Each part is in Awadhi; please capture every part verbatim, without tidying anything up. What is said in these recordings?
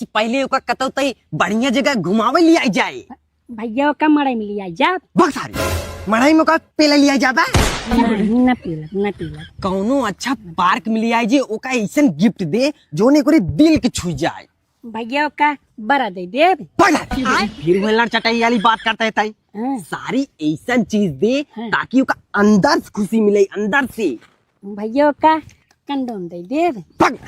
कि पहिले ओका कतौ तई बढ़िया जगह घुमावे लियाई जाए। भइया, ओका मड़ई में लियाई जाब। बक सारी, मड़ई में ओका पेला लियाई जाबा? नहीं, ना पेला, ना पेला। कौनो अच्छा park में लियाई जे, ओका अइसन gift दे, जोने ओकरे दिल के छुई जाए। भइया, ओका बरा दे देब। बक सारी, फिर वह लड़ चटाई वाली बात करता है तई। हाँ। सारी अइसन चीज दे, हाँ। ताकि ओका अंदर से खुशी मिले, अंदर से। भइया, ओका condom दे देब। पग!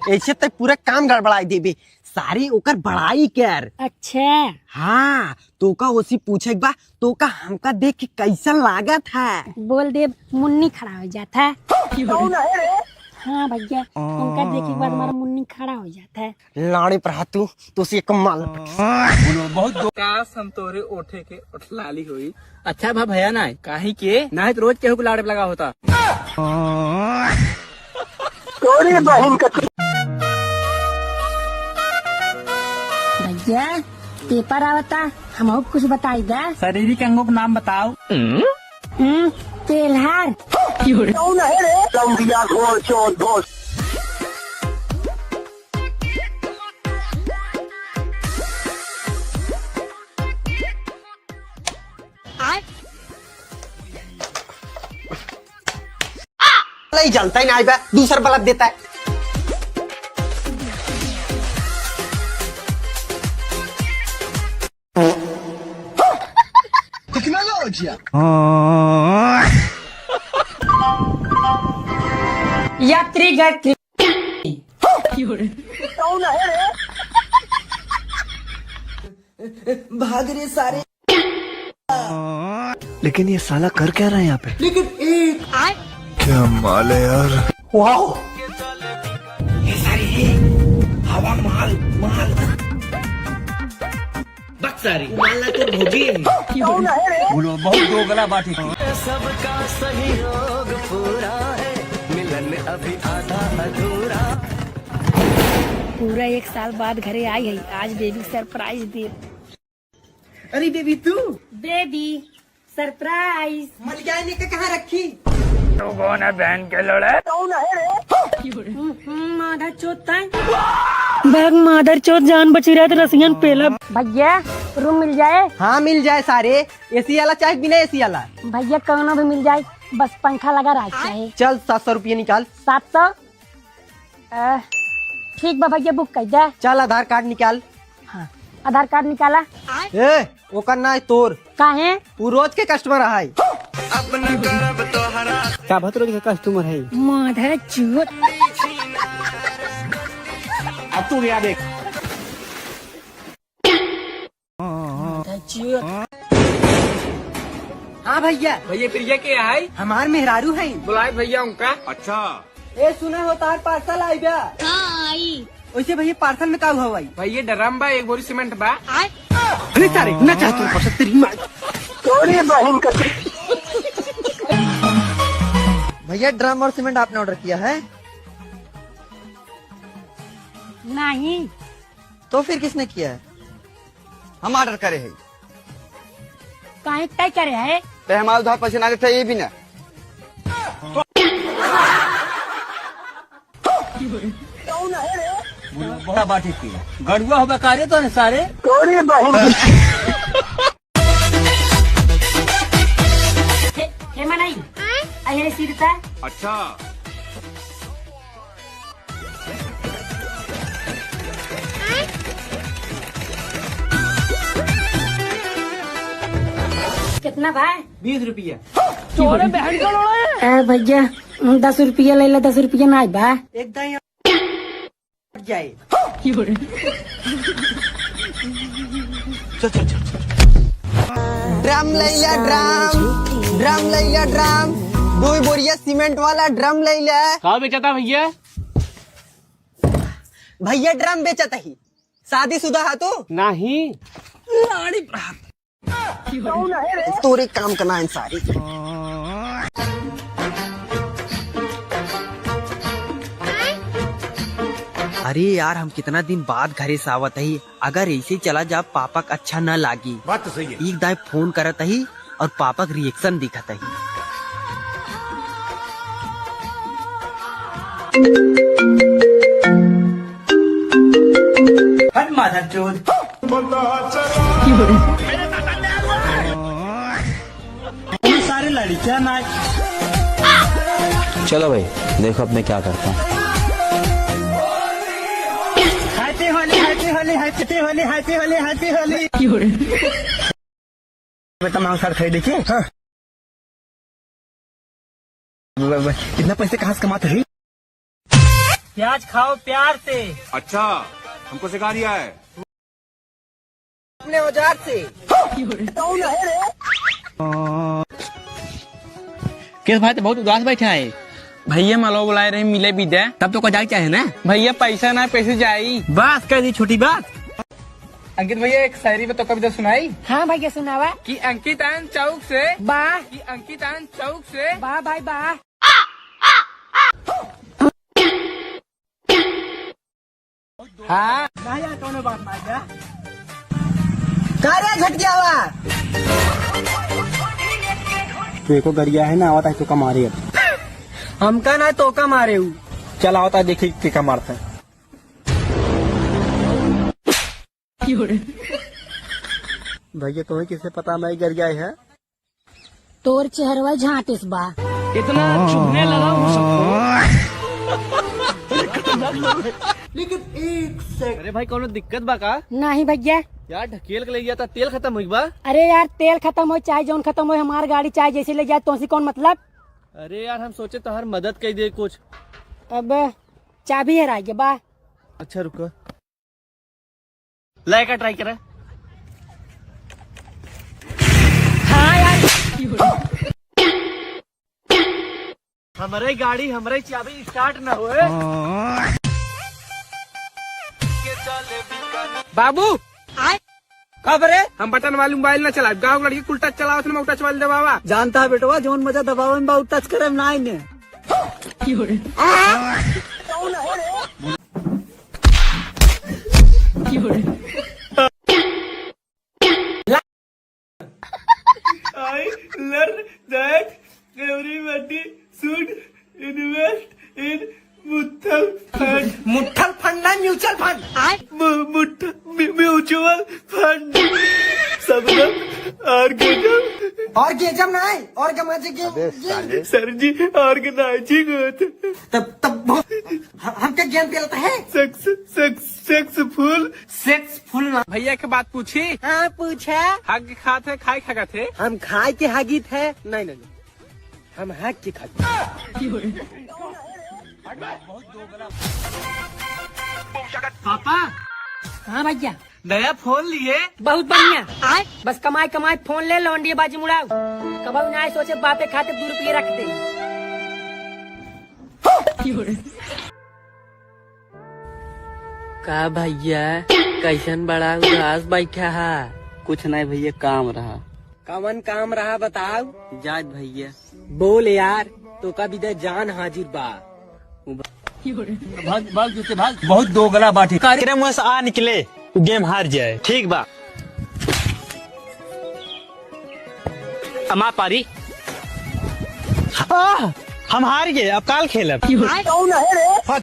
ऐसे तो पूरा काम गड़बड़ाई देबे। सारी ओकर बड़ाई कर। अच्छा। हाँ, तोका ओसी पूछे के बा, तोका हमका देख के कैसन लागत है? बोल देब, मुन्नी खड़ा हो जात है। कौन है रे? हाँ भइया, उनका देखे के बाद हमारा मुन्नी खड़ा हो जात है। लाड़ी पर हाथ तू, तू से एक माल। काश हम तोरे ओठे के ओठलाली होई। अच्छा भा भया नाय, काहे के? नाय तो रोज केहू के लाड़े लगा होता। तोरी बहिन का। भइया, paper आवता, हमहू कुछ बताई दा। शारीरिक अंगों के नाम बताओ। हम्म, तेलहर। कौन है रे? लौंडिया घोर चोर दोस्त। नहीं जलता ही ना, आइबा, दूसर बल्ब देता है। टेक्नोलॉजिया। यात्री गति। कौन है रे? भाग रे सारे। लेकिन ये साला कर क्या रहा है यहाँ पे? लेकिन एक क्या माल है यार। वाओ। ये सारी है। हवा माल, माल। बक सारी, माल ना तो भौजी है। बोलो, बहुत दोगला बात है। सबका सहयोग पूरा है, मिलन अभी आधा अधूरा। पूरा एक साल बाद घरे आई है, आज baby surprise दे। अरे baby तू? Baby surprise। मलिकाई ने के कहाँ रखी? तू कौन है बहन के लोड़े? कौन है रे? हम्म, हम्म, मादर चोद ताई। भाग मादर चोद, जान बची रहे तो रसियन पेला। भइया, room मिल जाए? हाँ, मिल जाए सारे। AC वाला चाहे बिना AC वाला? भइया, कौनो भी मिल जाए, बस पंखा लगा रहा चाहे। चल, सात सौ रुपया निकाल। सात सौ? अ, ठीक बा भइया, book कर दे। चल, आधार कार्ड निकाल। हाँ, आधार कार्ड निकाला। ए, ओकर ना है, तोर। काहे? उ रोज के customer है। का भतरो के customer है? माधर चोद। अब तू गया देख। हाँ भइया। भइया, प्रिया के है? हमार मेहरारू है। बुलाए भइया उनका। अच्छा। ए, सुना हो, तार parcel आई बा। हाँ, आई। वैसे भइया, parcel में का हुआ भाई? भइया, drum बा, एक बोरी cement बा। अरे सारे, ना चाहत हूँ parcel, तेरी माँ। तोरी बहन का। भइया, drum और cement आपने order किया है? नहीं। तो फिर किसने किया है? हम order करे है। काहे तय करे है? ते हमार उधार पैसे ना देते, ये भी ना। बड़ा बात है की। गड़ुआ होगा का रे तो ने सारे? तोरी बहन। हे, हे मनई, अहिरे सीधता। अच्छा। कितना भाई? बीस रुपया। ए भइया, दस रुपया ले ले, दस रुपया ना बा। एक दाई जाए। चल, चल, चल, चल। Drum ले लिया, drum, drum ले लिया, drum। दो बोरिया cement वाला drum ले लिया। का बेचता भइया? भइया, drum बेचत ही। शादीशुदा है तू? नहीं। लाड़ी प्राप्त। तोरे काम का ना है सारी। अरे यार, हम कितना दिन बाद घरे से आवत ही। अगर ऐसे चला जा, पापा का अच्छा न लागी। बात तो सही है। एक दाई फोन करत ही और पापा का reaction दिखत ही। हट मादरचोद। सारी लड़कियां ना। चलो भाई, देखो अब मैं क्या करता हूँ। Happy Holi, Happy Holi, Happy Holi, Happy Holi, Happy Holi। बेटा, मांग सार खरीदे के? हाँ। ब-, ब-, इतना पैसे कहाँ से कमाते हैं? प्याज खाओ प्यार से। अच्छा, हमको सिखा रिया है। अपने औजार से। कौन है रे? केस भाई तो बहुत उदास बैठा है। भैया मलवा बुलाए रहे, मिले भी दे। तब तो को जाए चाहे ना। भैया पैसा ना, पैसे जाई। बस कह दी छोटी बात। अंकित भैया, एक शायरी पे तो कविता सुनाई। हाँ भैया, सुनावा। कि अंकित आन चौक से। वाह। कि अंकित आन चौक से। वाह भाई, वाह। हाँ। ना यार, कौनो बात ना यार। का रे झटकिया हुआ? तू एको गरिया है ना, आवता है तो का मारे अब। हमका ना तो का मारे हूँ। चल आवता है, देखी के का मारता है। भैया, तुम्हें किसे पता मैं गरिया है? तोर चेहरवा झांटिस बा। इतना चुभने लगा हूँ सबको। लेकिन एक सेकंड। अरे भाई, कौनो दिक्कत बा का? नहीं भैया। यार, ढकेल के ले गया था, तेल खत्म हो गया बा। अरे यार, तेल खत्म हो चाहे जौन खत्म हो, हमार गाड़ी चाहे जैसे ले जाए, तोसी कौन मतलब? अरे यार, हम सोचे तोहार मदद कर दे कुछ। अब चाबी हेराइ गया बा। अच्छा, रुको। लाइका ट्राई करा। हाँ यार। हमरे गाड़ी, हमरे चाबी स्टार्ट ना होए। बाबू, कब रे? हम बटन वाली मोबाइल ना चलाए, गाँव लड़की कुल टच चलावत ना, टच वाली दबावा। जानता है बेटवा, जौन मजा दबावे में बा, उ टच करे में ना आइने। I learn that everybody should invest in mutual fund। मुट्ठल फंड ना, म्यूचुअल फंड। मु-, मुट्ठ-, म्यू-, म्यूचुअल फंड। सबनम ऑर्गेजम। ऑर्गेजम ना है, ऑर्गेजम। अबे साले। सर जी, ऑर्गेनाइजिंग होत। तब, तब वो, ह-, हमके गेम खेलता है। सक्स-, सक्स-, सक्सेसफुल। सेक्सफुल ना। भैया के बात पूछी? हाँ, पूछा। हग खात है, खाए खागत है? हम खाए के हगित है? नहीं, नहीं, नहीं। हम हग के खाई। पापा। हाँ भैया। नया फोन लिए? बहुत बढ़िया। आय? बस कमाई कमाई फोन ले, लौंडिया बाजी मुड़ाओ। कबहू ना सोचे बापे खातिर दू रुपये रख दे। का भैया, कैसन बड़ा उदास बैठा हा? कुछ नहीं भैया, काम रहा। कवन काम रहा बताओ? जात भैया। बोल यार, तोका बिदा जान हाजिर बा। भाग, भाग जूते भाग, बहुत दोगला बाटे। कार्यक्रम में से आ निकले, उ गेम हार जाए। ठीक बा। अमा पारी। आह, हम हार गए, अब काल खेलब। कौन है रे?